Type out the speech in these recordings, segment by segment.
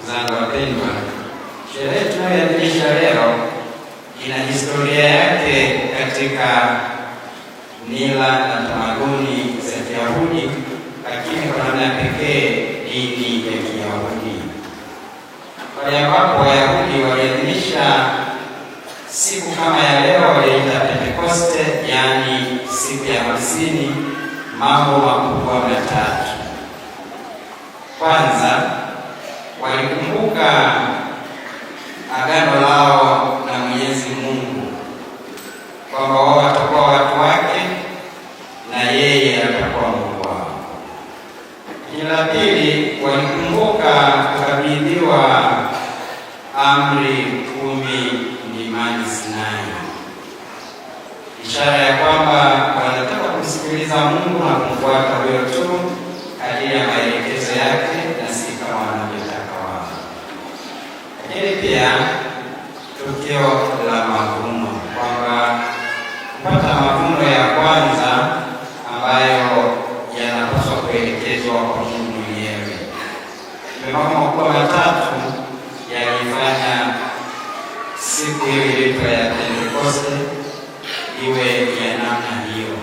Zangu wapendwa, sherehe tunayoadhimisha leo ina historia yake katika mila na tamaduni za Kiyahudi, lakini kwa namna pekee dini ya Kiyahudi, pale ambapo Wayahudi waliadhimisha siku kama ya leo waliita Pentekoste, yaani siku ya 50, mambo makubwa matatu. Kwanza, walikumbuka agano lao na Mwenyezi Mungu kwamba wao watakuwa watu wake na yeye atakuwa Mungu wao. Lakini la pili, walikumbuka kukabidhiwa amri 10 mlimani Sinai, ishara ya kwamba wanataka kumsikiliza Mungu na kumfuata huyo tu kadiri ya maelekezo yake na si kama wanavyotaka wao. Lakini pia tukio la mavuno, kwamba kupata mavuno ya kwanza ambayo yanapaswa kuelekezwa kwa Mungu mwenyewe. Mambo makubwa matatu yalifanya siku hiyo iliitwa ya Pentekoste iwe ya namna hiyo.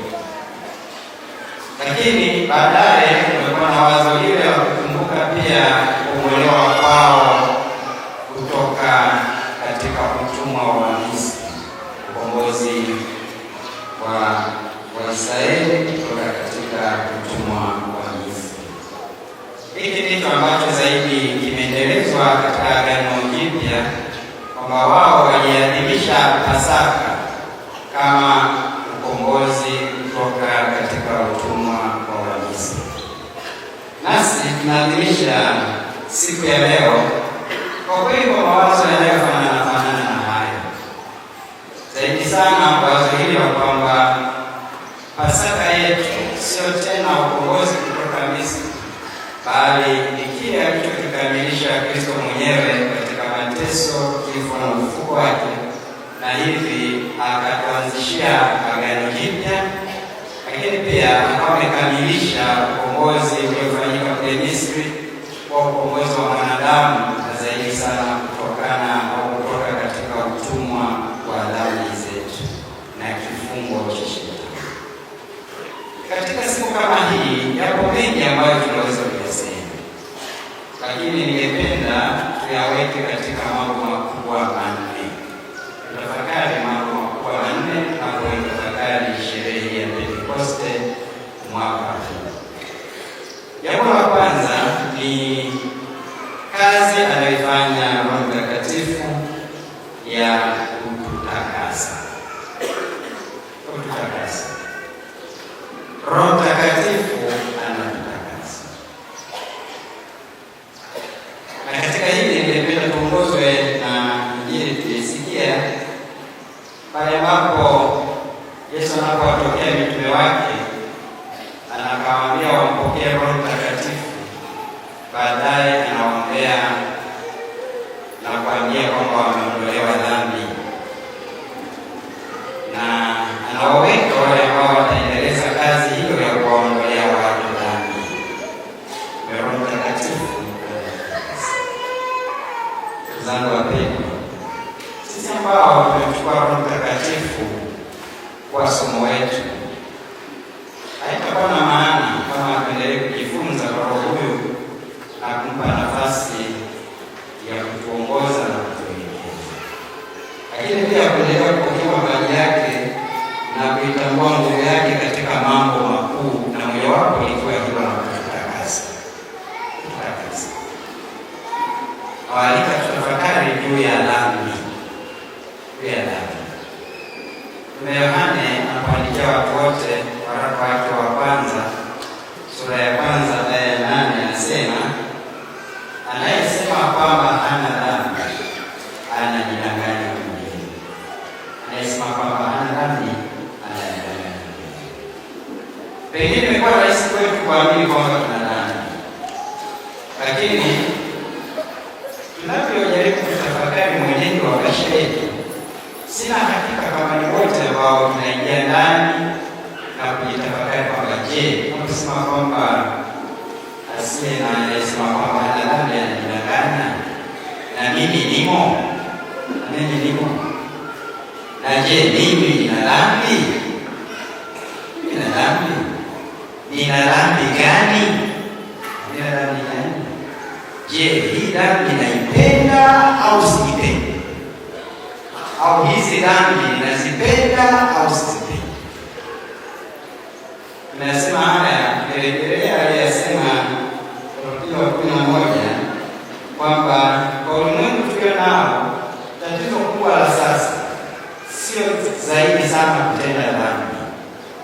Lakini baadaye kumekuwa na wazo lile la kukumbuka pia kukombolewa kwao kutoka katika utumwa wa Misri, ukombozi wa Waisraeli kutoka katika utumwa wa Misri. Hiki ndicho ambacho zaidi kimeendelezwa katika Agano Jipya, kwamba wao waliadhimisha Pasaka kama ukombozi kutoka katika utumwa wa Wamisri. Nasi tunaadhimisha siku ya leo kwa kweli kwa mawazo yanayofanana fanana na hayo, zaidi sana wazo hili la kwamba Pasaka yetu sio tena ukombozi kutoka Misri, bali ni kile alichokikamilisha Kristo mwenyewe katika mateso, kifo na ufufuko wake, na hivi akatuanzishia agano jipya, lakini pia akawa amekamilisha ukombozi uliofanyika kule Misri kwa ukombozi wa mwanadamu, na zaidi sana kutokana au kutoka katika utumwa wa dhambi zetu na kifungo cha Shetani. Katika siku kama hii yapo mengi ambayo tunaweza kuyasema, lakini ningependa tuyaweke katika mambo makubwa manne. Tutafakari mambo makubwa manne tunapoitafakari sherehe ya Pentekoste mwaka huu. Jambo la kwanza ni kazi anayoifanya Roho Mtakatifu ya kututakasa. Kututakasa. Roho Mtakatifu anatutakasa. Na katika hili ningependa tuongozwe na Injili tulisikia pale ambapo Yesu anapowatokea mitume wake anakawaambia wampokee Roho Mtakatifu. Baadaye anawaombea na kuambia kwamba wameondolewa dhambi, na anawaweka wale ambao wataendeleza kazi hiyo ya kuwaondolea watu dhambi. Roho Mtakatifu anatutakasa. Ndugu zangu wapendwa, sisi ambao tumemchukua Roho Mtakatifu kwa somo wetu, haitakuwa na maana kama tuendelee kujifunza kwa Roho huyu na kumpa nafasi ya kutuongoza na kutuelekeza, lakini pia kuendelea kupokea mapaji yake na kuitambua nguvu yake katika mambo makuu, na mojawapo ilikuwa hilo la kututakasa. Kututakasa. Nawaalika tutafakari juu ya dhambi, juu ya dhambi. Mtume Yohane anapoandikia watu wote waraka wake wa kwanza sura ya kwanza aya ya 8 anasema, anayesema kwamba hana dhambi anajidanganya mwenyewe. Anayesema kwamba hana dhambi anajidanganya mwenyewe. Pengine imekuwa rahisi kwetu kuamini kwamba tuna dhambi, lakini tunavyojaribu kutafakari mwenendo wa maisha yetu, sina hakika kama ni wote ambao tunaingia ndani na kujitafakari kwamba je, tunaposema kwamba asiye na anayesema kwamba hana dhambi anajidanganya, mimi nimo, na mimi nimo. Na je, mimi nina dhambi? Nina dhambi? Nina dhambi gani? Nina dhambi gani? Je, hii dhambi naipenda au siipendi? Au hizi dhambi ninazipenda au sizipendi? Tunasema haya tukirejelea aliyasema Pio wa 11 kwamba kwa ulimwengu tulio nao, tatizo kubwa la sasa sio zaidi sana kutenda dhambi,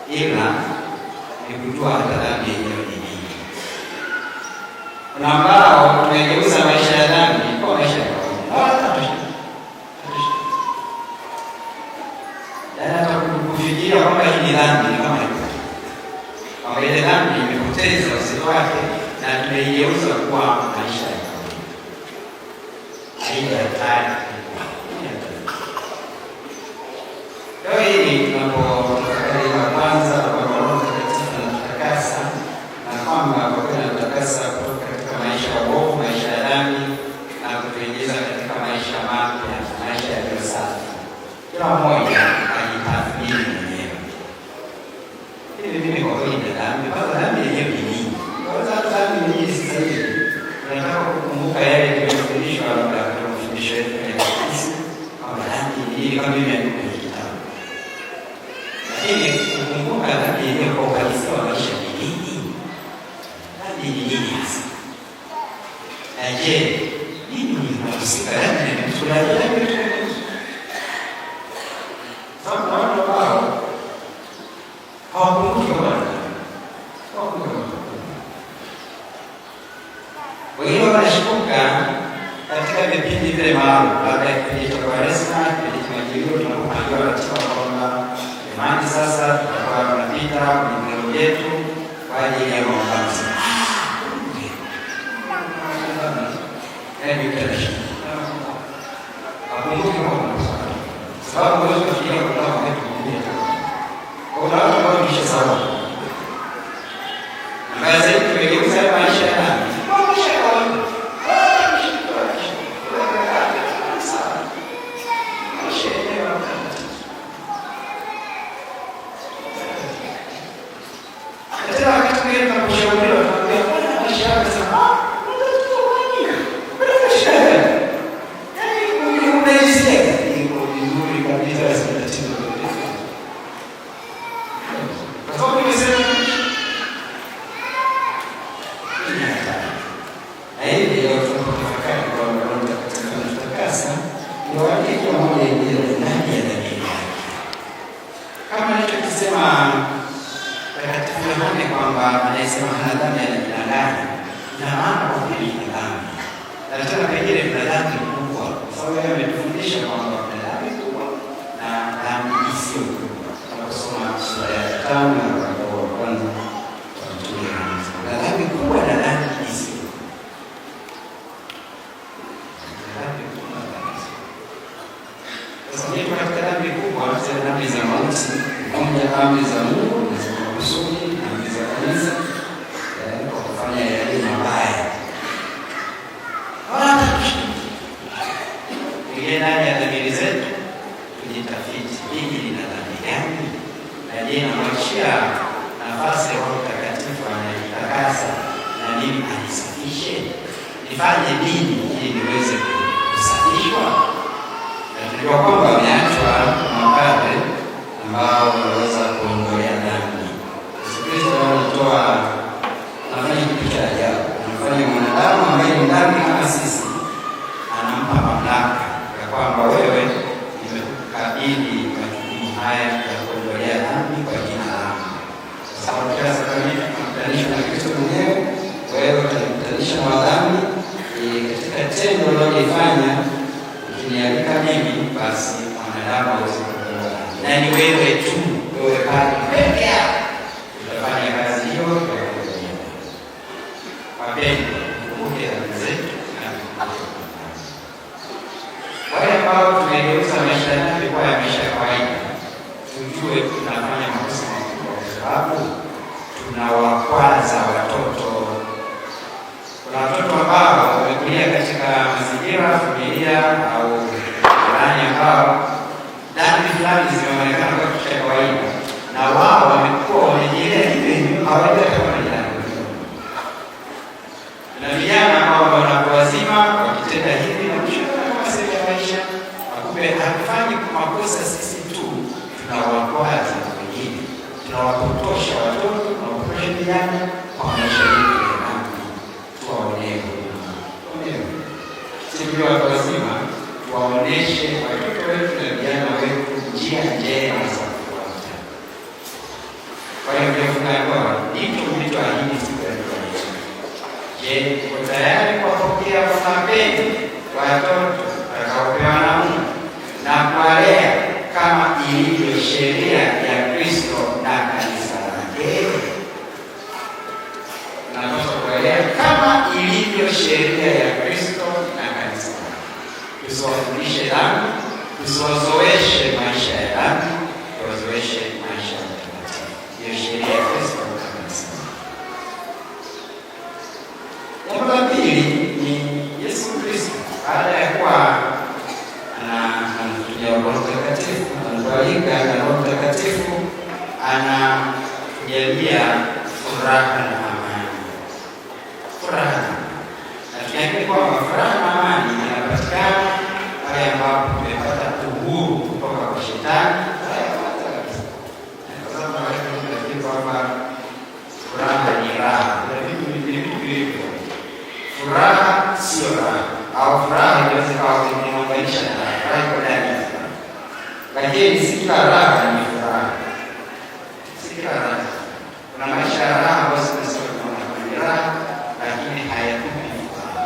ila ni kujua hata dhambi yenyewe ni nini. Kuna ambao tumegeuza maisha ya dhambi kwa maisha ya kawaida, yaani hata kufikiria kwamba hii ni dhambi ni kama kwamba ile dhambi imepoteza uzito wake na tumeigeuza kuwa maisha ya kawaida. Hii hatari. Leo hii tunapotafakari la kwanza kwamba Roho Mtakatifu anatutakasa na kwamba kwa kweli anatutakasa kutoka katika maisha ya uovu, maisha ya dhambi na kutuingiza katika maisha mapya, maisha yaliyo safi. Kila mmoja ajitathmini mwenyewe. Hivi mimi kwa kweli nina dhambi? Kwanza dhambi yenyewe ni nini? Kwanza hata dhambi ni nini sasa hivi? Tunataka kukumbuka yale tuliyofundishwa labda katika mafundisho yetu ya katekisimu kwamba dhambi ni nini kama imeandikwa kwenye kitabu. Lakini kukumbuka dhambi yenyewe kwa uhalisia wa maisha ni nini? Dhambi ni nini hasa? Na je, mimi ninahusika dhambi na dhambi ni sababu kuna watu ambao hawakumbuki kama wana dhambi. Hawakumbuki kama wana dhambi. Wengine wanashtuka katika vipindi vile maalum, labda kipindi cha Kwaresma, kipindi cha Majilio, tunapopangiwa ratiba kwamba jamani, sasa tutakuwa tunapita kwenye vitabu vyetu kwa ajili ya maombi. Yaani mtu anashtuka. Hakumbuki kama kuna sababu huwezi kufikiria kwa wakati mwingine. Kuna watu ambao tumeshasahau. Na mbaya zaidi tumegeuza haya maisha ya dhambi kuwa maisha ya kawaida. Maisha yenyewe hamna tatizo. Na tena wakati mwingine tunaposhauriwa tunaambia mbona maisha yako sasa, ah, matatizo gani? Mbona maisha yako? Yaani unajisikia iko vizuri kabisa, sina tatizo lolote. Kwa sababu nimesema hii ni hatari. Na hivi leo tunapotafakari kwamba Roho Mtakatifu anatutakasa, ndio wake kila mmoja aingie ndani ya dhamiri yake. Kama alichokisema Mtakatifu Yohane kwamba anayesema hana dhambi anajidanganya, ina maana kwa kweli ni dhambi. Na tena pengine tuna dhambi kubwa, kwa sababu yeye ametufundisha kwamba kuna dhambi kubwa na dhambi isiyo kubwa. Tunaposoma sura ya 5 na waraka wa kwanza wa Mtume Yohane, kuna dhambi kubwa na dhambi isiyo kubwa. Dhambi kubwa na dhambi isiyo kubwa. Sasa ndipo katika dhambi kubwa, zile dhambi za mauti, kuvunja amri za Mungu na za makusudi na amri za kanisa, kwa kufanya yaliyo mabaya. Wala hata tuingie ndani ya dhamiri zetu, tujitafiti, mimi nina dhambi gani? Na je, namwachia nafasi ya Roho Mtakatifu anayetakasa na mimi anisafishe? Nifanye nini ili niweze kusafishwa? Na tunajua kwamba wameachwa mapadre ambao wanaweza kuondolea dhambi. Yesu Kristo anafanya kitu cha ajabu, anamfanya mwanadamu ambaye ni dhambi kama sisi, anampa mamlaka ya kwamba wewe nimekukabidhi majukumu haya ya kuondolea dhambi kwa jina langu. Kwa sababu kila sakramenti tunakutanishwa na Kristo mwenyewe, wewe utanikutanisha na wadhambi katika tendo unalolifanya. Ukinialika mimi, basi mwanadamu hawezi kuondoa dhambi. Na ni wewe tu, wewe padri peke yako utafanya kazi hiyo ya kuondolea dhambi. Wapendwa, tukumbuke dhambi zetu na tukumbuke dhambi. Wale ambao tumegeuza maisha ya dhambi kuwa ya maisha ya kawaida, tujue tunafanya makosa makubwa, kwa sababu tunawakwaza watoto. Kuna watoto ambao wamekulia katika mazingira mazingira, familia au jirani ambao dhambi fulani zimeonekana kwa kitu cha kawaida, na wao wamekuwa wamejielea hivyo hivyo, hawajui hata kama ni dhambi. Na vijana ambao wanakuwa wazima wakitenda hivi na mwisho kama sehemu ya maisha, akumbe hatufanyi makosa sisi tu, tunawakwaza wengine, tunawapotosha watoto, tunawapotosha vijana kwa maisha yetu ya dhambi. Tuwaonee huruma, tuwaonee sisi tulio watu wazima, tuwaoneshe watoto wetu na vijana wetu njia njema za kufuata. Kwa hiyo mliofunga ndoa, ndicho mlichoahidi siku ya ndoa yenu. Je, uko tayari kuwapokea kwa mapendo watoto watakaopewa na Mungu na kuwalea kama ilivyo sheria ya Kristo na kanisa lake? Tunapaswa kuwalea kama ilivyo sheria ya Kristo na kanisa lake. Tusiwafundishe dhambi, tusiwazoeshe maisha ya dhambi, tuwazoeshe maisha ya utakatifu. Ndiyo sheria ya Kristo na kanisa lake. Jambo la pili ni Yesu Kristo baada ya kuwa anatuja Roho Mtakatifu, anatualika na Roho Mtakatifu anatujalia furaha na amani. Furaha na tunaamini kwamba furaha na amani inapatikana pale ambapo tumepata uhuru kutoka kwa shetani. Furaha ya kwanza kabisa, kwa sababu wakati mwingine tunafikiri kwamba furaha ni raha. Kuna vitu ni vitu viwili. Furaha sio raha, au furaha inaweza ikawa imeunganisha na raha. Furaha iko ndani ya furaha, lakini si kila raha ni furaha, si kila raha. Kuna maisha ya raha ambayo tunasema tunaona ni raha, lakini hayatupi furaha.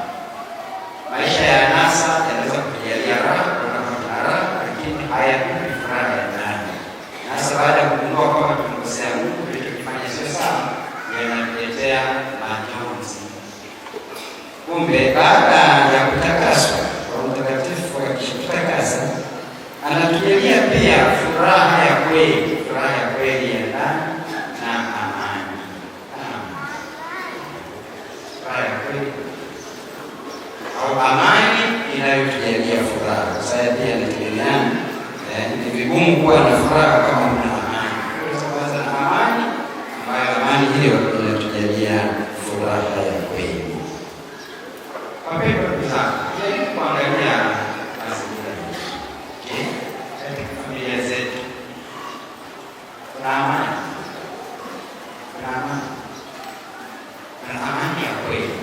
Maisha ya anasa yanaweza kutujalia raha, kuona kama tuna raha, lakini hayatupi furaha ya ndani. Na hasa baada ya kugundua kwamba tumekosea Mungu, tulichokifanya sio sawa, yanatuletea majonzi. Kumbe baada ya kutakaswa, Roho Mtakatifu akishakutakasa anatujalia pia furaha ya kweli, furaha ya kweli ya ndani na amani. Furaha ya kweli au amani inayotujalia furaha. Kwa sababu pia inategemeana. Ni vigumu kuwa na furaha kama huna amani. Kwanza na amani, ambayo amani hiyo inatujalia furaha ya kweli. Wapendwa ndugu zangu, jaribu kuangalia mazingira yetu. Je, katika familia zetu kuna amani? Kuna amani? Kuna amani ya kweli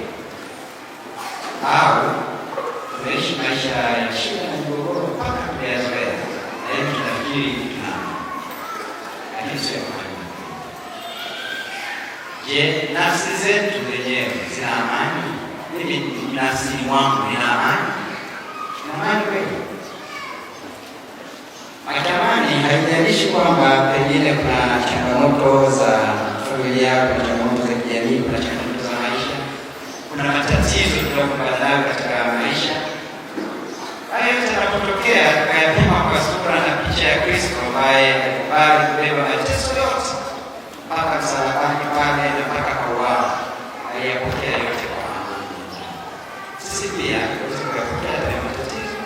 au tunaishi maisha ya shida na migogoro mpaka tumeyazoea, na hivi tunafikiri tuna amani, lakini sio amani. Je, nafsi zetu zenyewe zina amani? Mimi nafsini mwangu nina amani? Nina amani kweli? Amani haijalishi kwamba pengine kuna changamoto za familia, kuna changamoto za kijamii, kuna changamoto za maisha, kuna matatizo tunayokumbana nayo katika maisha. Haya yote yanapotokea, tukayapima kwa sura na picha ya Kristo ambaye alikubali kubeba mateso yote mpaka msalabani pale na mpaka kauawa, aliyapokea yote kwa amani. Sisi pia tuweze kuyapokea yale matatizo,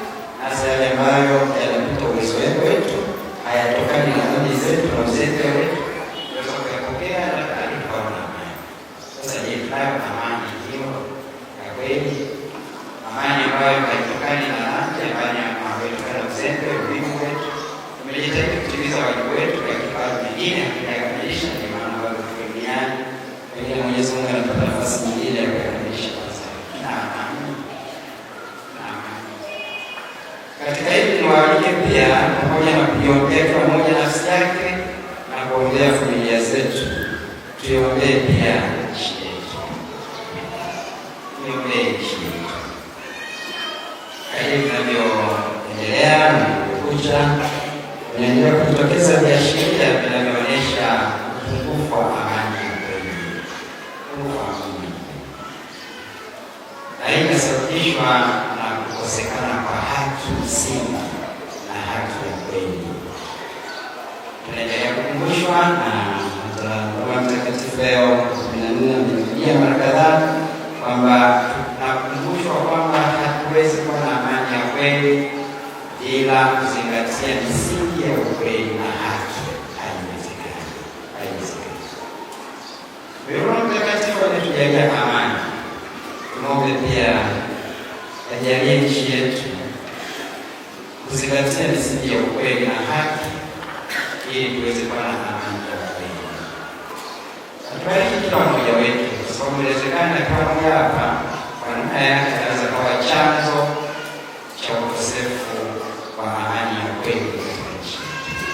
hasa yale ambayo yanapita uwezo wetu, hayatokani na dhambi zetu na uzembe wetu, tuweze kuyapokea na hadi tukawa na amani. Sasa je, tunayo amani hiyo ya kweli? Amani ambayo haitokani na dhambi, amani ambayo haitokani na uzembe, uvivu wetu. Tumejitahidi kutimiza wajibu wetu, lakini bado mengine hatujakamilisha. Ndio maana bado tuko duniani. Pengine Mwenyezi Mungu anapata nafasi nyingine ya kuyakamilisha. Kwanza na amani, na amani. Katika hili niwaalike pia, pamoja na kujiombea kila mmoja nafsi yake na kuombea familia zetu, tuiombee pia nchi yetu, tuiombee nchi yetu. Kadiri tunavyoendelea na kukucha, inaendelea kujitokeza viashiria vinavyoonyesha upungufu wa amani ya kweli, upungufu wa amani, na hii inasababishwa na kukosekana kwa haki msingi na haki ya kweli. Tunaendelea kukumbushwa na Baba Mtakatifu Leo 14 amerudia mara kadhaa kwamba tunakumbushwa kwamba hatuwezi kuwa na kweli bila kuzingatia misingi ya ukweli na haki. Haiwezekani, haiwezekani. Roho Mtakatifu ametujalia amani, tumwombe pia ajalie nchi yetu kuzingatia misingi ya ukweli na haki, ili tuweze kuwa na amani ya kweli. Atubariki kila mmoja wetu, kwa sababu inawezekana kila mmoja hapa kwa namna yake anaweza kuwa chanzo cha ukosefu wa amani ya kweli katika nchi yetu.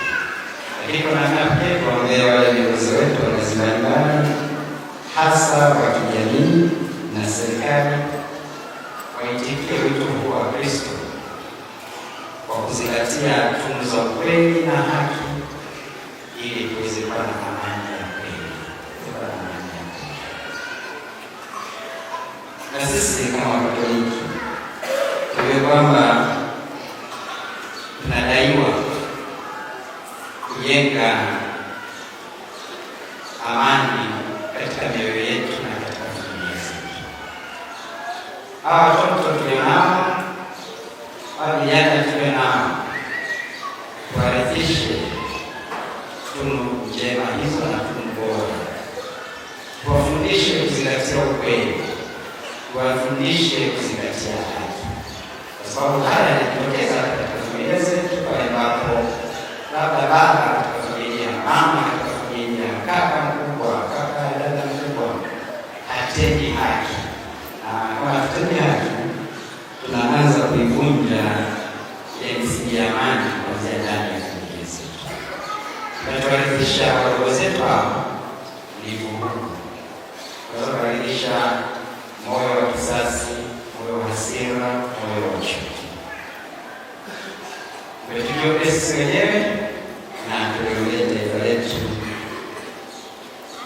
Lakini kwa namna pia tuwaombee wale viongozi wetu wa ngazi mbalimbali, hasa wa kijamii na serikali, waitikie wito huu wa Kristo kwa kuzingatia tunu za ukweli na haki, ili tuweze kuwa na amani ya kweli, kuwa na amani ya kweli. Na sisi kama Wakatoliki tujue kwamba tunadaiwa kujenga amani katika mioyo yetu na katika familia zetu. Hawa watoto tulionao, hawa vijana tulionao, tuwarithishe tunu njema hizo na tunu bora, tuwafundishe kuzingatia ukweli, tuwafundishe kuzingatia haki, kwa sababu haya yanajitokeza katika familia zetu pale ambapo labda baba katika familia, mama katika familia, kaka mkubwa, kaka dada mkubwa hatendi haki. Na kama hatutendi haki, tunaanza kuivunja ile misingi ya amani kuanzia ndani ya familia zetu. Tunachowarithisha wadogo zetu hao ni vurugu, tunaweza kuwarithisha moyo wa kisasi, moyo wa hasira, moyo wa chuki. Tujiombee sisi wenyewe na tuliombee taifa letu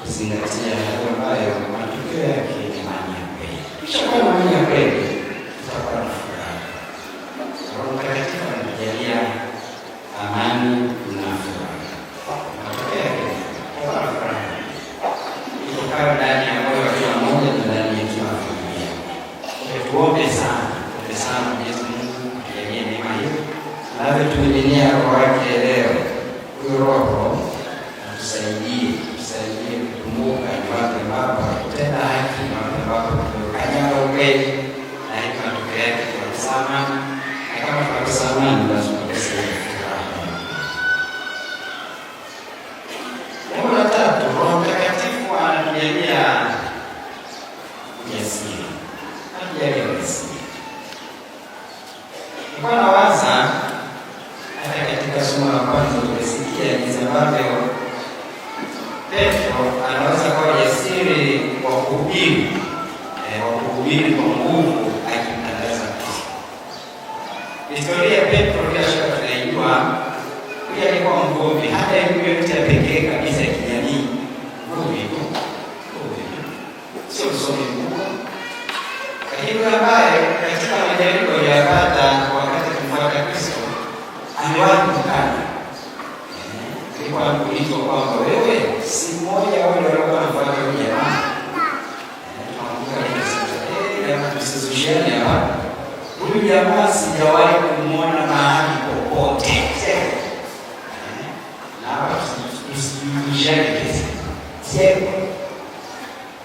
kuzingatia hayo ambayo matokeo yake ni amani ya kweli. Tukishakuwa na amani ya kweli, tutakuwa na furaha. Roho Mtakatifu anatujalia amani na furaha. Matokeo yake tutakuwa na furaha itokayo ndani ya moyo wa kila mmoja na ndani ya kila familia. Kwa hiyo tuombe sana, tuombe sana Mwenyezi Mungu atujalie neema hiyo, anavyotumiminia Roho wake leo. Huyu Roho atusaidie, tusaidie kukumbuka ni wapi ambapo hakutenda haki, ni wapi ambapo tumekanyaga ukweli, na hivi matokeo yake tunakosa amani, na kama tunakosa amani, basi tunakosa ile furaha. Jambo la tatu, Roho Mtakatifu anatujalia ujasiri, anatujalia ujasiri. Nilikuwa nawaza hata katika somo la kwanza tumesikia jinsi ambavyo Petro anaweza kuwa jasiri wa kuhubiri kwa nguvu akimtangaza Kristo. Historia ya Petro bila shaka tunaijua. Huyu alikuwa mvuvi, hata elimu yote ya pekee kabisa ya kijamii, mvuvi tu, mvuvi tu, sio msomi mkubwa, lakini yule ambaye katika majaribu aliyopata wakati kumfuata Kristo aliwahi kumkana. Alikuwa anaulizwa kwamba wewe si mmoja wa wale waliokuwa wanafuata huyu jamaa. Tunakumbuka ile siku, jamaa tusizushiane hapa. Huyu jamaa sijawahi kumwona mahali popote. Na hapa tusizushiane kesi. Sio.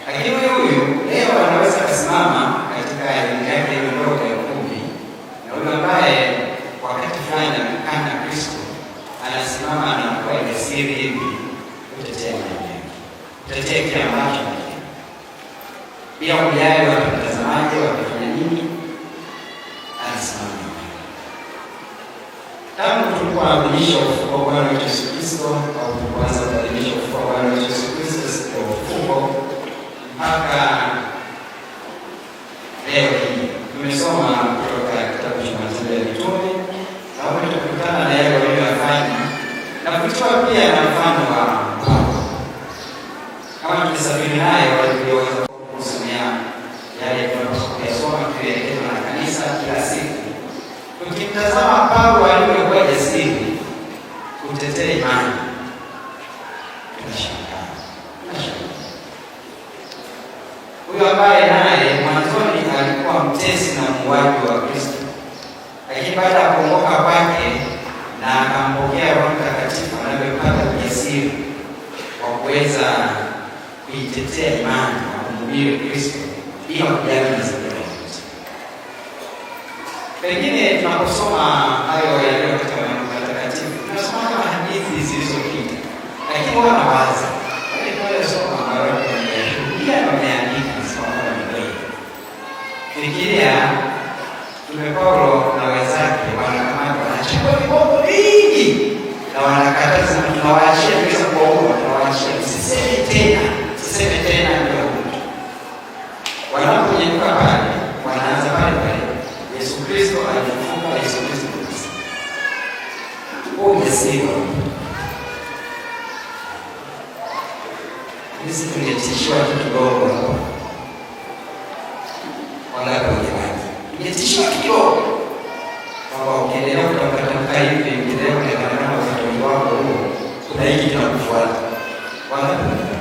Lakini huyu leo anaweza kusimama katika elimu yake ile ndogo ya uvuvi, na huyu ambaye wakati fulani amekana Kristo anasimama anakuwa jasiri hivi kutetea imani yake, kutetea kile ambacho bila kujali watu watazamaje, watafanya nini, anasimama. Tangu tulipoadhimisha ufufuo wa Bwana wetu Yesu Kristo, au tulipoanza kuadhimisha ufufuo wa Bwana wetu Yesu Kristo siku ya ufufuo mpaka leo hii, tumesoma kutoka kitabu cha Matendo ya Mitume na huko tukutana na yale waliyofanya na kutoa pia na mfano wa Paulo. Kama tulisafiri naye, walioweza kusomea yale tunapaswa kuyasoma tukielekezwa na kanisa kila siku. Tukimtazama Paulo alivyokuwa jasiri kutetea imani, tunashangaa, tunashangaa. Huyu ambaye naye mwanzoni alikuwa mtesi na muuaji wa Kristo, lakini baada ya kuongoka kwake na akampokea Roho Mtakatifu, anavyopata ujasiri wa kuweza kuitetea imani na kumhubiri Kristo bila kujali mazingira yote. Pengine tunaposoma hayo yaliyo katika maandiko matakatifu tunasoma kama hadithi zilizopita, lakini huwa nawaza wale waliosoma wameyashuhudia na wameandika, sio kwamba ni kweli. Fikiria Mtume Paulo na wenzake wanakamatwa, wanachukua viboko vingi na wanakataza, tunawaachia tuweza kuwaua, tunawaachia msiseme tena, msiseme tena, ndio mtu. Wanaponyanyuka pale, wanaanza pale pale, Yesu Kristo alifufuka, Yesu Kristo ni huo ujasiri wa sisi tungetishiwa tu kidogo hapo, wangapi wangebaki? Tungetishiwa kidogo kwamba ukiendelea kutamkatamka hivi, ukiendelea kutangamana na ukatoliki wako huo, kuna hiki kinakufuata. Wangapi wangebaki?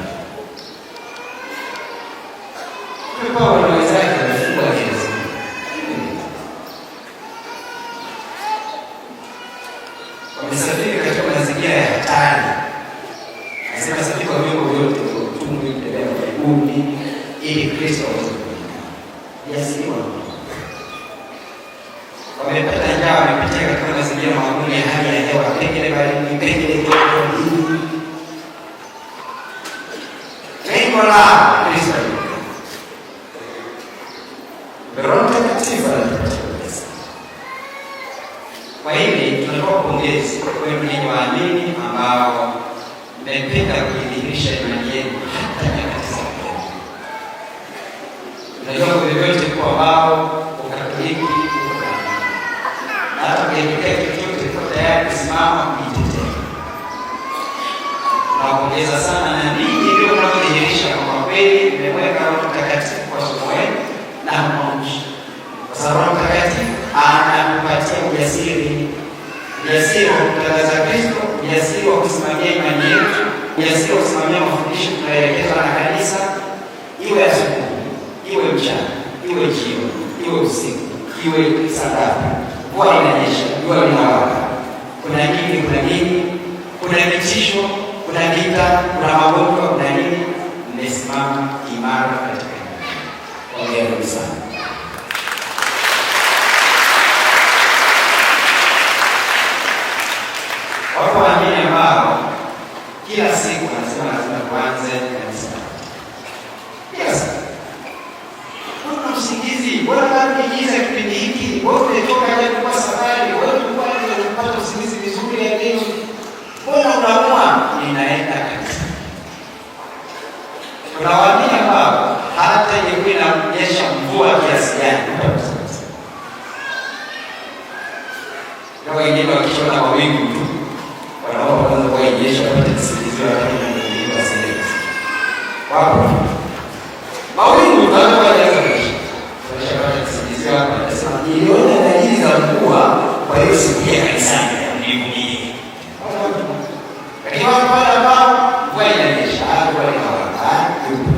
Paulo na wenzake wamefungwa gereza, wamesafiri katika mazingira ya hatari. Anasema safiri kwa vyombo vyote vya utume, kutembea kwa miguu, ili Kristo aweze kuonekana. Jasiri wa wamepata njaa, wamepitia katika mazingira magumu ya hali ya hewa, pengine baridi, pengine joto, nini. Lengo lao Kristo aonekane. Roho Mtakatifu anatupatia ujasiri. Kwa hivi tunatoa pongezi kwenu ninyi waamini ambao mmependa kuidhihirisha imani yenu hata nyakati za kujaribiwa. Tunajua kwa vyovyote kuwa wao Ukatoliki uko na na hata ukitokea chochote uko tayari kusimama kuitetea. Tunawapongeza sana, na ninyi ndio mnaodhihirisha kwamba kweli mmeweka Roho Mtakatifu kwa somo wenu na hamwamshi, kwa sababu Roho Mtakatifu anakupatia ujasiri, ujasiri wa kumtangaza Kristo, ujasiri wa kusimamia imani yetu, ujasiri wa kusimamia mafundisho tunayoelekezwa na kanisa, iwe asubuhi, iwe mchana, iwe jioni, iwe usiku, iwe saa ngapi, mvua inanyesha, jua linawaka, kuna nini, kuna nini, kuna vitisho, kuna vita, kuna magonjwa, kuna nini, mmesimama imara katika imani. Hongereni sana. Wapo wengine ambao kila siku wanasema lazima tuanze kanisa. Kila siku. Kuna usingizi, bora bado ni giza kipindi hiki, wewe umetoka aje kwa safari, wewe ulikuwa unapata usingizi vizuri ya leo. Mbona unaumwa? Ninaenda kanisa. Kuna waamini ambao hata ingekuwa inanyesha mvua kiasi gani, na wengine wakishona mawingu tu wanaomba kwanza kwa inyeshe wapate kisingizi, lakini na wengine wasiende. Wapo mawingu tunaanza kuanza kunyesha, tunashapata kisingizio hapa, anasema niliona dalili za mvua, kwa hiyo sikuja kanisani, nivumilie. Lakini wapo wale ambao mvua inanyesha, mvua inawaka, yupo.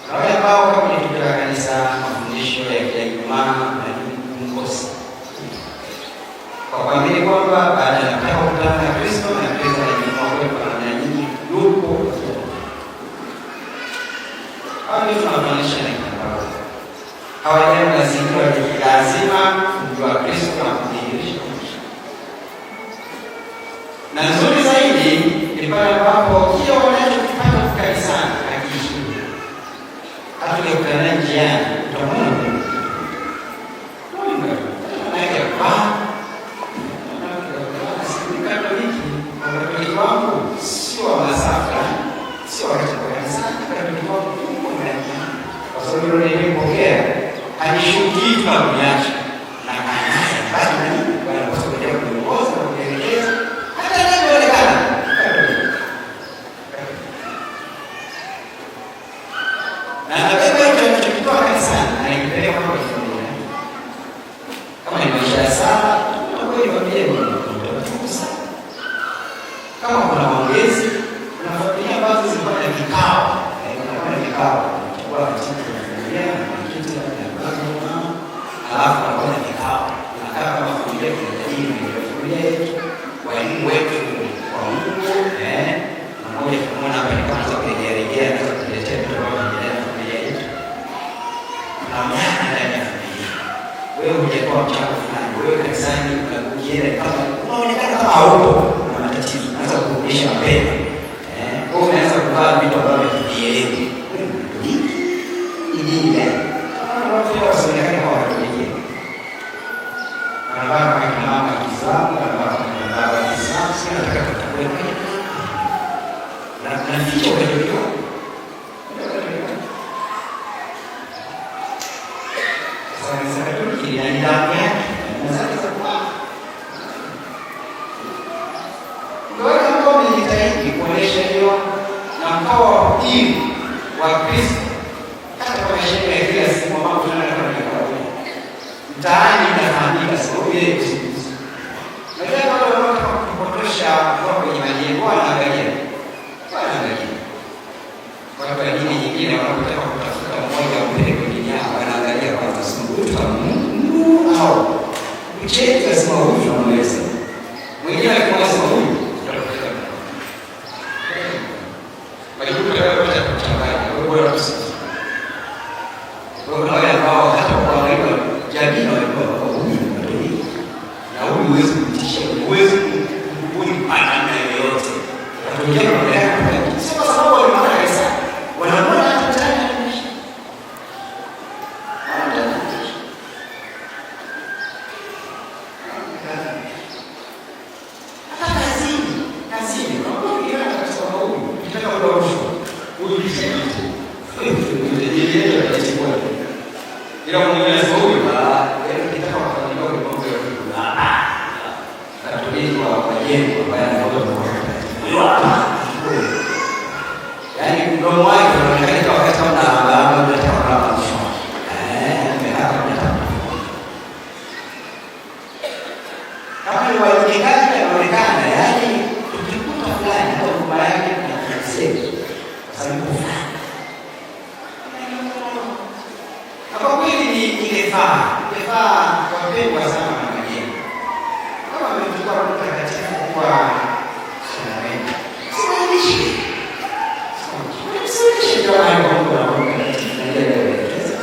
Na wale ambao kama ni tukio la kanisa, mafundisho ya kila Ijumaa na mkosi, kwa kuamini kwamba baada ya kutaka kukutana na Kristo na Kristo anajifunua kwetu kwa namna nyingi, yupo. Hao ndio tunawafananisha na kina Paulo. Hawajali mazingira, lazima kumjua Kristo na kumdhihirisha. Na nzuri zaidi ni pale ambapo kile wanachokipata kanisani hakiishi. Hata ukikutana njiani utamwona Mungu. Maana Katoliki, Wakatoliki wangu sio wa masafa, sio wakati wa kanisani, Katoliki wangu yuko ndani yangu. Kwa sababu yule niliyempokea hanishughuliki tu na kuniacha. Na kanaye basi na mimi Bwana kwa sababu ya kuniongoza na kunielekeza hata anavyoonekana. Katoliki. Na anabeba hicho alichokitoa kanisani, anakipeleka kwa familia. Kama ni maisha ya sala, kwa kweli familia ni utaratibu sana. Kama kuna maongezi, kuna familia ambazo zilikuwa na vikao Unamuona hapa ni kwanza kuregea regea, anaweza kuletea vitu ambavyo vinaendelea na familia yetu. Tunaoneana ndani ya familia. Wewe hujatoa mchango fulani, wewe kanisani ukienda kama unaonekana kama haupo, una matatizo, unaanza kurudisha mapema. Wewe unaanza kuvaa vitu ambavyo havieleweki. Wewe ni Mkatoliki? Ni dini gani? Watu wasionekane kama Wakatoliki. Wanavaa kama kina mama wa Kiislamu, wanavaa kama kina baba wa Kiislamu, sio nataka tutambue na naficha Ukatoliki wao. Sasa kanisa Katoliki lina nidhamu yake na zake za kuvaa. Ndio wale ambao wamejitahidi kuonyesha hiyo na mkawa wahubiri wa Kristo hata kwa maisha yetu ya kila siku ambao tunaona kama ni kawaida. Mtaani inafahamika sababu yeye kuzungumza. Unajua wale wanaotaka kupotosha kutoka kwenye majengo wanaangalia. Wanaangalia. Watu wa dini nyingine wanapotaka kutafuta mmoja wampeleke kwenye dini yao wanaangalia kwanza huyu wa Mungu au mcheki lazima huyu tunamweza. Mwingine akimwona sema huyu tutapoteza. Majikuta wewe kuchanganya, wewe bora tusikie. Kwa hiyo kuna wale ambao hata kuangalia jamii na walikuwa kwa huyu ni Mkatoliki na huyu huwezi kumtisha, huwezi kumbuni kwa namna yoyote. Watu wengine wanaendelea kupata, sio kwa sababu walimwona kanisa, wanamuona hata mtaani anaishi. Wanaona mtaani anaishi. Hata kazini, kazini, unaona kabisa kwamba huyu ukitaka kula rushwa, huyu ni kitu. Ila mwingine anasema huyu, yaani ukitaka kufanikiwa kwenye mambo ya Mungu, Katoliki wa majengo ambaye anaongoza kwa huyu hapa. Yaani mdomo wake unaonekana wakati kama na unataka kula rushwa. Amekaa kama unataka. Kama ni wajingaji anaonekana, yaani tukikuta fulani hata huduma yake na kiasili. Kwa sababu fulani. Na kwa kweli ni ingefaa wapendwa sana na majengo. Kama mmechukua Roho Mtakatifu kuwa wenu. Simaanishe. Simaanishe kama ni Mungu na Roho Mtakatifu na yeye anaelekeza.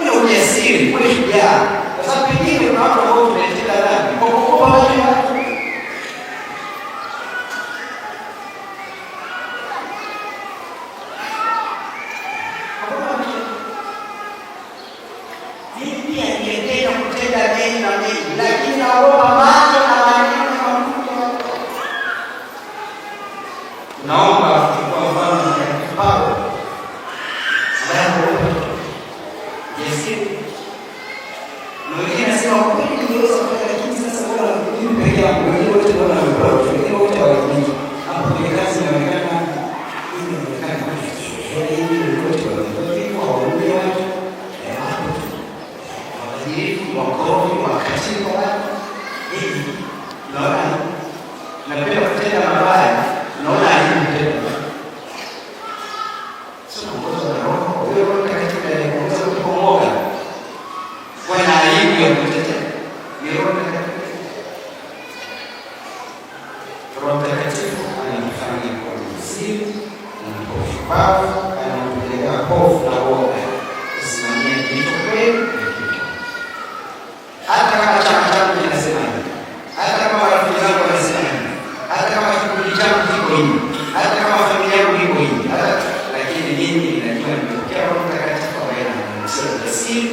Ule ujasiri, ule shujaa. Kwa sababu pengine kuna watu ambao tumetenda dhambi kwa kuogopa wale watu. Mimi pia ningependa kutenda mema mengi, lakini naogopa macho na maneno ya Mungu. Tunaomba kwa mfano Mtakatifu Paulo ambaye hakuogopa chochote. Jasiri. Na wengine nasema kweli ningeweza kufanya, lakini sasa bora mimi peke yangu, wengine wote bora wamekula rushwa, wengine wote hawajui. Hapo kwenye kazi inaonekana mimi naonekana kama hivi, wote wamekuwa hivyo, hawaongei watu. Hapo tu. Wabadilifu, wakorofi, wakatili kwa watu. Hivi naona napenda kutenda mabaya, naona aibu kutenda mabaya. Sio kuongozwa na Roho. Huyo Roho Mtakatifu anayekuongoza kutoka uoga. Kuwa na aibu ya kutetea. Ni Roho Mtakatifu. Roho Mtakatifu anatufanya kuwa jasiri, anatupa ushupavu, anatupeleka hofu na uoga kusimamia kilicho kweli na kilicho. Hata kama chama changu kinasema hivi, hata kama marafiki zangu wanasema hivi, hata kama kikundi changu kiko hivi, hata kama familia yangu iko hivi, hata lakini mimi ninajua nimepokea Roho Mtakatifu ambaye ananitia ujasiri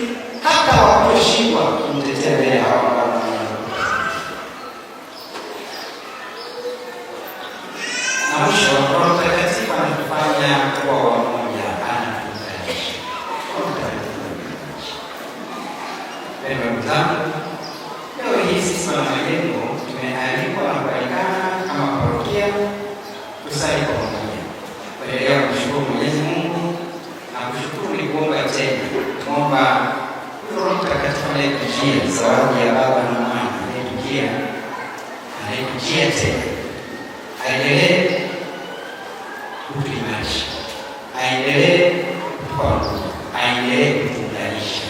hata wa kutoshindwa kumtetea mbele ya hawa ambao wanaona. Na mwisho, Roho Mtakatifu anatufanya kuwa wamoja, anatuunganisha. Roho Mtakatifu anatuunganisha. Pendwa ndugu zangu, leo hii sisi wana majengo tumealikwa na kualikana kama parokia tusali kwa pamoja, kuendelea kumshukuru Mwenyezi Mungu na kushukuru ni kuomba tena, kuomba Roho Mtakatifu anayetujia, zawadi ya Baba na Mwana anayetujia, anayetujia tena, aendelee kutuimarisha, aendelee kutupa nguvu, aendelee kutuunganisha.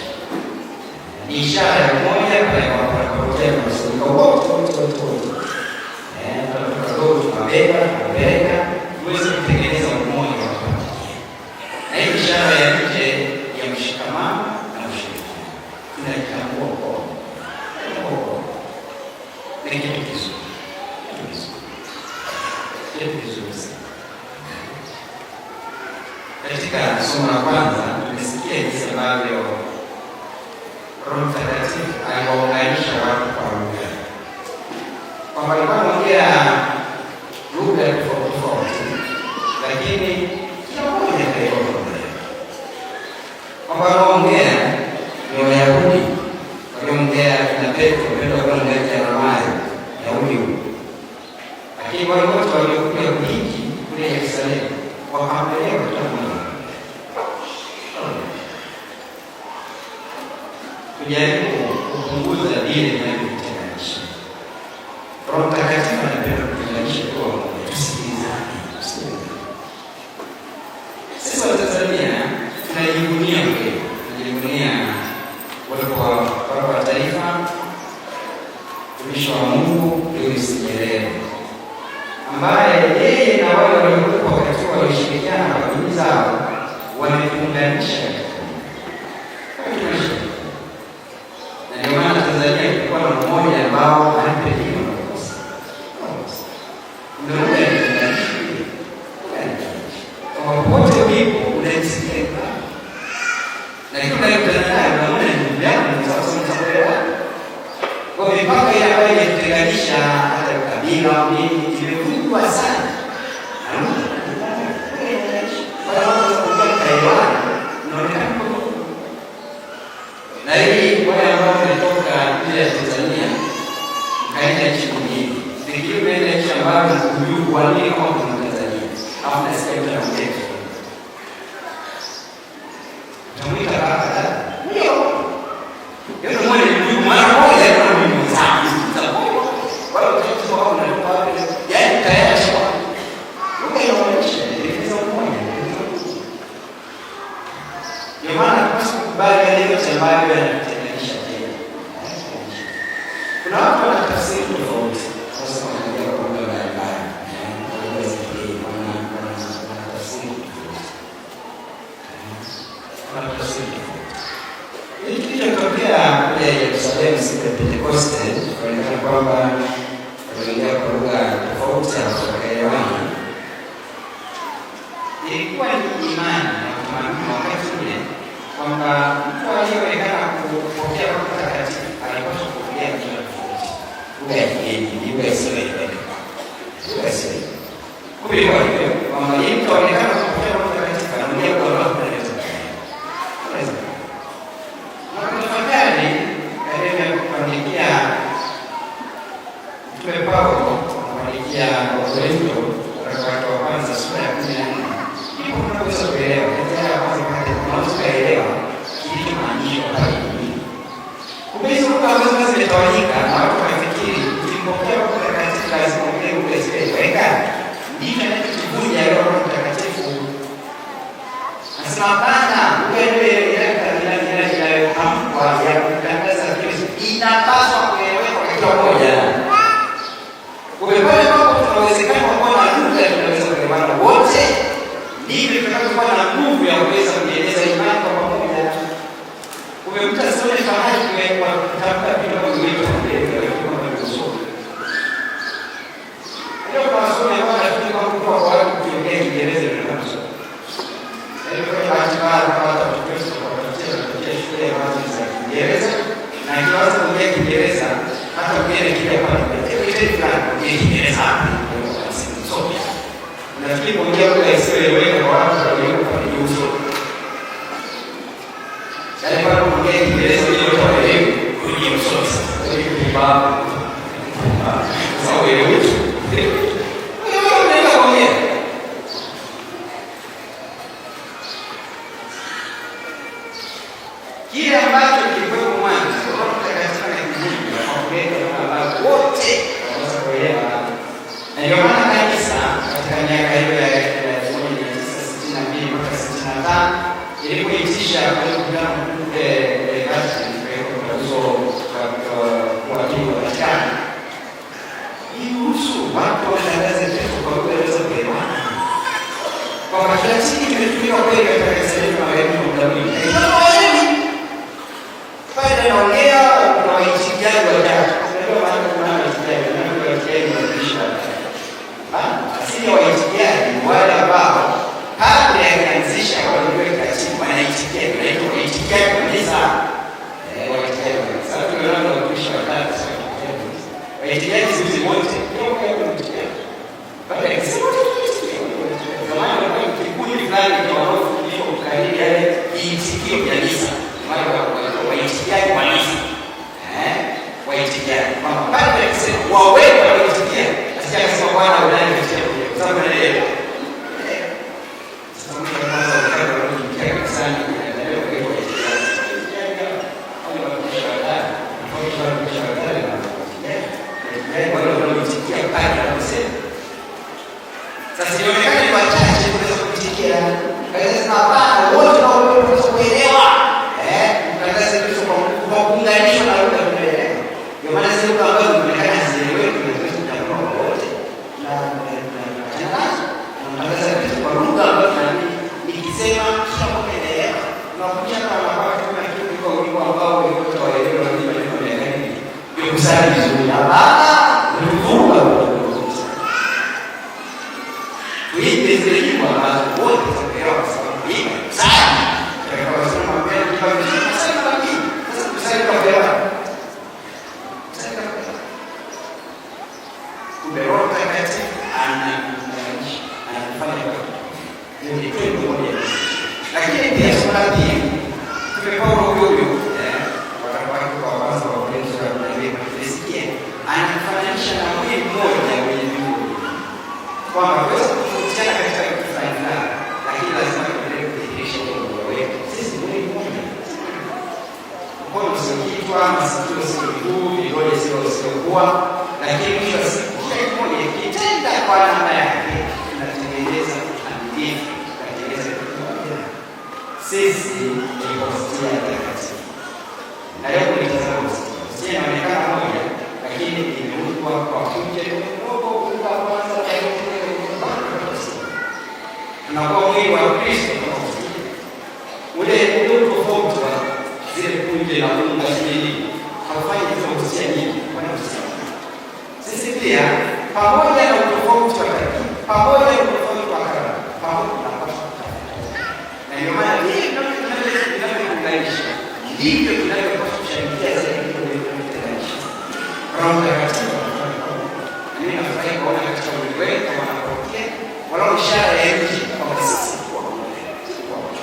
Ni ishara ya umoja pale ambapo wanaparokia tunakusanyika wote wote wote wote. Tunatoka Gogo tunabeba vizuri sana. Katika somo la kwanza tumesikia jinsi ambavyo Roho Mtakatifu aliwaunganisha watu kwa lugha, kwamba alikuwa anaongea lugha tofauti tofauti, lakini kila mmoja akaelewa lugha yake, kwamba wanaongea ni Wayahudi waliongea na Petro, Petro alikuwa anaongea Kiaramayo, Yahudi huyo, lakini wale wote waliokuja kuhiji kule Yerusalemu wakampeleka kila mmoja. Tujaribu kupunguza vile vinavyotutenganisha. Roho Mtakatifu anapenda kututenganisha kuwa wamoja. Tusikilizane, tusikilizane. Sisi Watanzania tunajivunia kweli, tunajivunia uwepo wa Baba wa Taifa, mtumishi wa Mungu Julius Nyerere, ambaye yeye na wale waliokuwa wakati huo walishirikiana kwa jamii zao wametuunganisha katika wametuunganisha. Na ndio maana Tanzania ilikuwa na umoja ambao mahali pengine unakosa. Ndio lugha inatuunganisha. Lugha inatuunganisha. Kwamba popote ulipo unajisikia nyumbani. Na kila unayekutana naye unaona ni ndugu yako na sawa mtakuelewana. Kwa mipaka ile ambayo inatutenganisha hata ukabila au nini imevunjwa sana. Na lugha inaunganisha. Kwa hiyo watu wanapokuwa mtaelewana, mnaonekana mko pamoja. Na hii wale ambao wametoka nje ya Tanzania mkaenda nchi nyingine, fikiri umeenda nchi ambayo hujui kwa nini kama kuna Tanzania, alafu nasikia mtu anaongea Kiswahili, utamuita kaka dada? Ndio. Yeye mmoja ni mjukuu, mara moja alikuwa ni mwenzangu. Kwa hiyo utachukua kama unatoka wapi? Yaani tayari kwa lugha inaonyesha inaeleza umoja. Ndio maana hatupaswi kukubali yale yote ambayo yanatutenganisha tena. Kuna watu wana tafsiri tofauti. Sasa wanaongea kwa lugha mbalimbali. Kwa lugha za kigeni wana tafsiri tofauti. Wana tafsiri tofauti. Hili kilichotokea kule Yerusalemu siku ya Pentekoste, kuonekana kwamba waliongea kwa lugha tofauti na wakaelewana. Ilikuwa ni imani na utamaduni wakati ule kwamba mtu aliyeonekana kupokea Roho Mtakatifu alipaswa kuongea lugha tofauti, lugha ya kigeni, lugha isiyoeleweka, lugha isiyoeleweka. Kumbe ilikuwa hivyo kwamba yeye mtu aonekana kupokea Roho Mtakatifu anaongea kwa lugha anaweza anaweza. Na kutafakari katika kuandikia Mtume Paulo anaandikia Wakorintho waraka wake wa kwanza sura ya 14, ndipo tunaweza kuelewa katika ya kwanza pale tunaweza kuelewa kilichomaanishwa pale ni nini. Kumbe hizo lugha ambazo zimetawanyika na watu wanafikiri ukimpokea Roho Mtakatifu lazima uongee lugha isiyoeleweka, ndicho anachokivunja Roho Mtakatifu. Anasema hapana, lugha inayotamkwa ya kutangaza Kristo inapaswa kuelewekwa kwa kila mmoja. Kumbe pale ambapo tuna uwezekano wa kuwa na lugha tunaweza kuelewana wote, ndivyo tutakavyokuwa na nguvu ya kuweza kuieleza imani kwa pamoja. Kumbe mtu asione fahari kwa kutamka vitu ambavyo wetu hatuelewi kama tulivyosoma. Leo kwa wasomi ambao wanafikiri kwamba kwa watu kuongea Kiingereza ndio kusoma. Yaani kwa bahati mbaya kama hata watoto wetu tunawapatia wanatokea shule ambazo ni za Kiingereza na akianza kuongea Kiingereza hata mgeni akija pale, hebu iteni fulani ongea Kiingereza hapa. Sio. Unafikiri kuongea lugha isiyoeleweka kwa watu walioko ni uso. Yaani kwa kuongea Kiingereza ili watu waelewe, ni msomi sasa. Ni pumbavu. Sasa uelewe. Wewe unaenda kuongea. Kile ambacho kilikuwepo mwanzo, Roho Mtakatifu anakivunja kwa kuleta lugha ambazo wote wanaweza kuelewa. Na ndio maana kanisa katika miaka hiyo ya 1962 mpaka 65 ilipoitisha kwenye mkutano mkuu kule Vatican, kwa mtaguso wa pili wa Vatican, iliruhusu watu watangaze Kristo kwa lugha inaweza kuelewana. Kwamba Kilatini kimetumiwa kweli katika kanisa letu magharibi kwa muda mwingi. Lakini pale naongea kuna waitikiaji watatu. Unajua maana kuna waitikiaji, kuna waitikiaji wa Kristo. Asili ya Sasa ilionekana ni wachache kuweza kuitikia. Kanisa sema hapana, wote tunaweza kuelewa. Mtangaze Kristo kwa kuunganishwa na lugha tunayoelewa. Ndio maana zile lugha ambazo zinaonekana hazieleweki tunaweza kutamka kwa wote na tunaachana nazo. Tunamtangaza Kristo kwa lugha ambayo tunaamini nikisema kila mmoja anaelewa. Unakuta hata wanawake kama kitu kwa wimbo ambao wote waelewa na maneno ya nini. Ndio kusali vizuri. Hapana, ni kuvuka tuimbe zile nyimbo ambazo wote tunaelewa kwa sababu kuimba kusali. Kwa sababu kuimba vizuri, kusali mara mbili. Sasa kusali kwa kuelewa. Kusali kwa kuelewa. Kumbe Roho Mtakatifu anakuunganisha, anakufanya kwa hiyo ni tendo moja. Lakini pia somo la pili, Mtume Paulo huyo huyo wakati wake wa kwanza wa Korintho sura ya 12 tulisikia anafananisha na mwili mmoja wenye viungo vingi, kwamba tuweza kutofautiana katika vitu fulani fulani, lakini lazima tuendelee kudhihirisha ule umoja wetu. Sisi ni mwili mmoja. Mkono sio kichwa, masikio sio miguu, vidole sio pua, lakini mwisho wa siku kila kimoja kitenda kwa namna yake tunatengeneza ukamilifu, tunatengeneza kitu kimoja. Sisi ni hostia takatifu. Na leo kulitazama hostia. Hostia inaonekana moja, lakini imeundwa kwa punje ndogo, unga kwanza, hostia. Tunakuwa mwili wa Kristo kama hostia. Ule ule tofauti wa zile punje na unga sijui haufanyi hizo hostia nyingi, kwani hostia. Sisi pia pamoja na utofauti wa tabia, pamoja na utofauti wa karama, pamoja tunapaswa kutafuta. Na ndio maana vile vinavyotuunganisha ndivyo tunavyopaswa kushangilia zaidi kuliko vile vinavyotutenganisha. Roho Mtakatifu anafanya pamoja. Na mimi nafurahi kuona katika ulimwengu kama wanapokia walau ishara ya nje kwamba sisi tuko pamoja. Sisi tuko pamoja.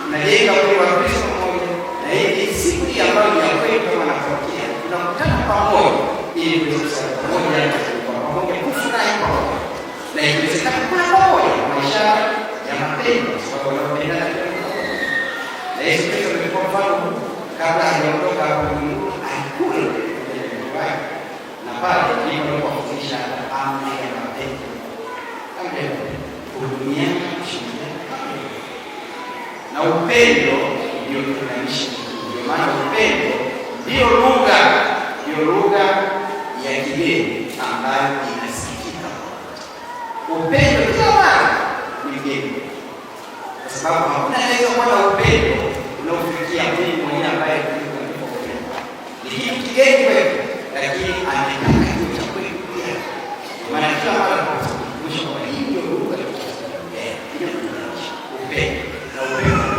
Tunajenga mwili wa Kristo pamoja, na hii siku hii ambayo ni ya kwetu kama wanapokia, tunakutana pamoja ili tuweze kusali pamoja, kwa pamoja, kufurahi pamoja. Na ikiwezekana kula pamoja kwa ishara ya mapendo, kwa sababu wanaopendana pia ni pamoja. Na Yesu Kristo amekuwa mfano huu, kabla hajaondoka hapo ulimwenguni alikula pamoja na mitume wake, na pale ndipo alipowafundisha amri ya mapendo. Amri ya mapendo, kuhudumiana, kushirikiana, amri ya mapendo. Na upendo ndio kiunganishi kikuu. Ndio maana upendo ndio lugha ya kigeni ambayo inasikika. Upendo kila mara ni mgeni, kwa sababu hakuna anayeweza kuwa na upendo unaofikia Mungu mwenyewe ambaye ni Mungu wa upendo. Ni kitu kigeni kwetu, lakini ametaka kitu cha kwetu pia. Ndio maana kila mara tunakumbusha kwamba hii ndio lugha ya ndio kuunganisha upendo na upendo.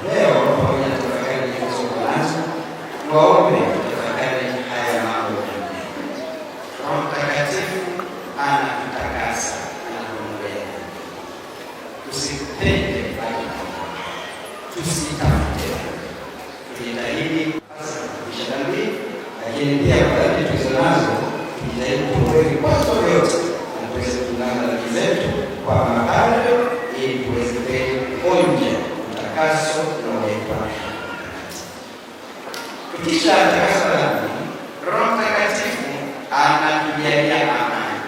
Leo pamoja na tafakari zilizokuwa nazo, tuwaombe tafakari haya mambo manne. Roho Mtakatifu anatutakasa, anatuondolea dhambi. Tusipende bali tusitafute dhambi. Tujitahidi hasa kuisha dhambi, lakini pia kwa dhambi tulizo nazo tujitahidi kuondoa vikwazo vyote na tuweze kuungana dhambi zetu kwa mapadre ili tuweze kuonja utakaso unaoletwa. Tukisha takaswa dhambi, Roho Mtakatifu anatujalia amani,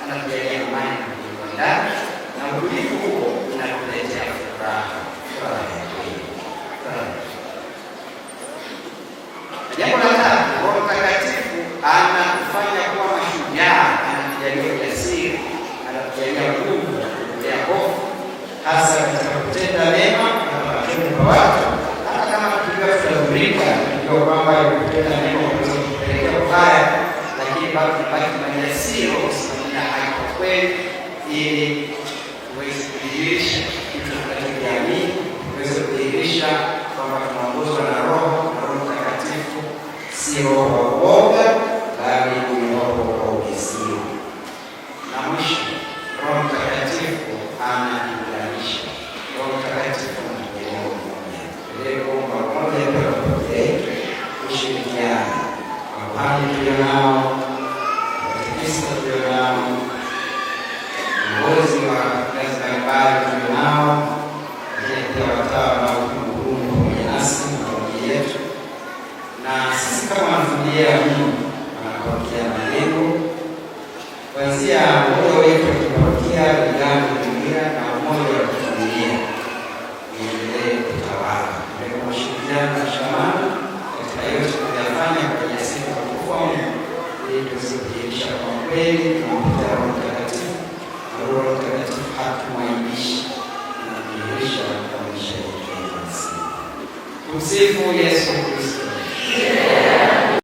anatujalia amani na ndani, na utulivu huo unatuletea furaha, furaha ya kweli, furaha ya kweli. Na jambo la tatu, Roho Mtakatifu anatufanya kuwa mashujaa, anatujalia ujasiri, anatujalia nguvu ya kuondolea hofu, hasa katika kutenda mema na machoni pa watu. Hata kama tukijua tutadhurika, tukijua kwamba kutenda mema kunaweza kutupelekea ubaya, lakini bado tubaki majasiri wa kusimamia haki kwa kweli, ili tuweze kudhihirisha kitu tunachokiamini, tuweze kudhihirisha kwamba tunaongozwa na Roho, na Roho Mtakatifu si roho wa uoga, bali ni roho wa ujasiri. Na mwisho, Roho Mtakatifu anatuunganisha. Roho Mtakatifu anatujalia umoja. Tuendelee kuomba umoja pia kwa pamoja yetu, kushirikiana makuhani tulio nao, katekista tulio nao, viongozi wa ngazi mbalimbali tulio nao, lakini pia watawa wanaohudumu pamoja nasi na familia yetu, na sisi kama wanafamilia ya Mungu wanaparokia Majengo. Kuanzia umoja wetu wa kiparokia, nidhamu, jumuiya na umoja wa kifamilia uendelee kutawala. Kwa ushirikiano na mshikamano katika yote tunayofanya kwa ajili ya sifa na utukufu wa Mungu, ili tuweze kudhihirisha kwa kweli tunampokea Roho Mtakatifu, na Roho Mtakatifu hatumwaibishi, anadhihirisha kwa maisha yetu ya kila siku. Tumsifu Yesu.